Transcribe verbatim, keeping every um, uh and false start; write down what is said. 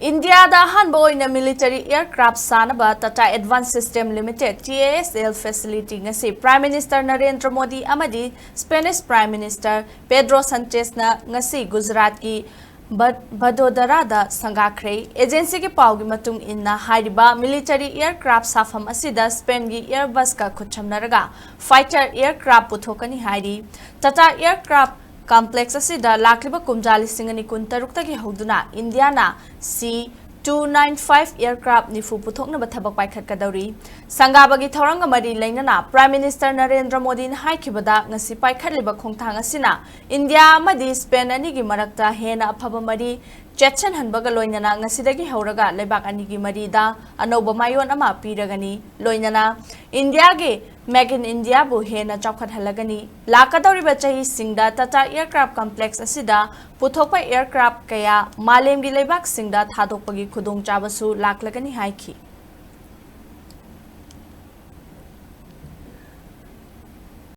ꯏꯟꯗꯤꯌꯥꯗ ꯑꯍꯥꯟꯕ ꯑꯣꯏꯅ military aircraft ꯁꯥꯅꯕ Tata Advanced System Limited, T A S L, facility ꯉꯁꯤ Prime Minister ꯅꯔꯦꯟꯗ꯭ꯔ ꯃꯣꯗꯤ ꯑꯃꯗꯤ Spanish Prime Minister Pedro Sanchezꯅ ꯉꯁꯤ ꯒꯨꯖꯔꯥꯠꯀꯤ ꯚ-, ꯚꯗꯣꯗꯔꯥꯗ ꯁꯪꯒꯥꯈ꯭ꯔꯦ꯫ Agencyꯒꯤ ꯄꯥꯎꯒꯤ ꯃꯇꯨꯡ ꯏꯟꯅ, ꯍꯥꯏꯔꯤꯕ military aircraft ꯁꯥꯐꯝ ꯑꯁꯤꯗ Spainꯒꯤ Airbusꯀ ꯈꯨꯠꯁꯝꯅꯔꯒ fighter aircraft ꯄꯨꯊꯣꯛꯀꯅꯤ ꯍꯥꯏꯔꯤ꯫ Tata Aircraft Complex ꯑꯁꯤꯗ ꯂꯥꯛꯂꯤꯕ ꯀꯨꯝꯖꯥ ꯂꯤꯁꯤꯡ ꯑꯅꯤ ꯀꯨꯟꯇꯔꯨꯛꯇꯒꯤ ꯍꯧꯗꯨꯅ ꯏꯟꯗꯤꯌꯥꯅ C two nine five aircraft ꯅꯤꯐꯨ ꯄꯨꯊꯣꯛꯅꯕ ꯊꯕꯛ ꯄꯥꯏꯈꯠꯀꯗꯧꯔꯤ꯫ ꯁꯪꯒꯥꯕꯒꯤ ꯊꯧꯔꯝꯒ ꯃꯔꯤ ꯂꯩꯅꯅ Prime Minister ꯅꯔꯦꯟꯗ꯭ꯔ ꯃꯣꯗꯤꯅ ꯍꯥꯏꯈꯤꯕꯗ, ꯉꯁꯤ ꯄꯥꯏꯈꯠꯂꯤꯕ ꯈꯣꯡꯊꯥꯡ ꯑꯁꯤꯅ ꯏꯟꯗꯤꯌꯥ ꯑꯃꯗꯤ Spain ꯑꯅꯤꯒꯤ ꯃꯔꯛꯇ ꯍꯦꯟꯅ ꯑꯐꯕ ꯃꯔꯤ ꯆꯦꯠꯁꯤꯟꯍꯟꯕꯒ ꯂꯣꯏꯅꯅ ꯉꯁꯤꯗꯒꯤ ꯍꯧꯔꯒ ꯂꯩꯕꯥꯛ ꯑꯅꯤꯒꯤ ꯃꯔꯤꯗ ꯑꯅꯧꯕ ꯃꯥꯏꯑꯣꯟ ꯑꯃ ꯄꯤꯔꯒꯅꯤ꯫ ꯂꯣꯏꯅꯅ ꯏꯟꯗꯤꯌꯥꯒꯤ Make in Indiaꯕꯨ ꯍꯦꯟꯅ ꯆꯥꯎꯈꯠꯍꯜꯂꯒꯅꯤ꯫ ꯂꯥꯛꯀꯗꯧꯔꯤꯕ ꯆꯍꯤꯁꯤꯡꯗ Tata Aircraft Complex ꯑꯁꯤꯗ ꯄꯨꯊꯣꯛꯄ aircraft ꯀꯌꯥ ꯃꯥꯂꯦꯝꯒꯤ ꯂꯩꯕꯥꯛꯁꯤꯡꯗ ꯊꯥꯗꯣꯛꯄꯒꯤ ꯈꯨꯗꯣꯡꯆꯥꯕꯁꯨ ꯂꯥꯛꯂꯒꯅꯤ ꯍꯥꯏꯈꯤ꯫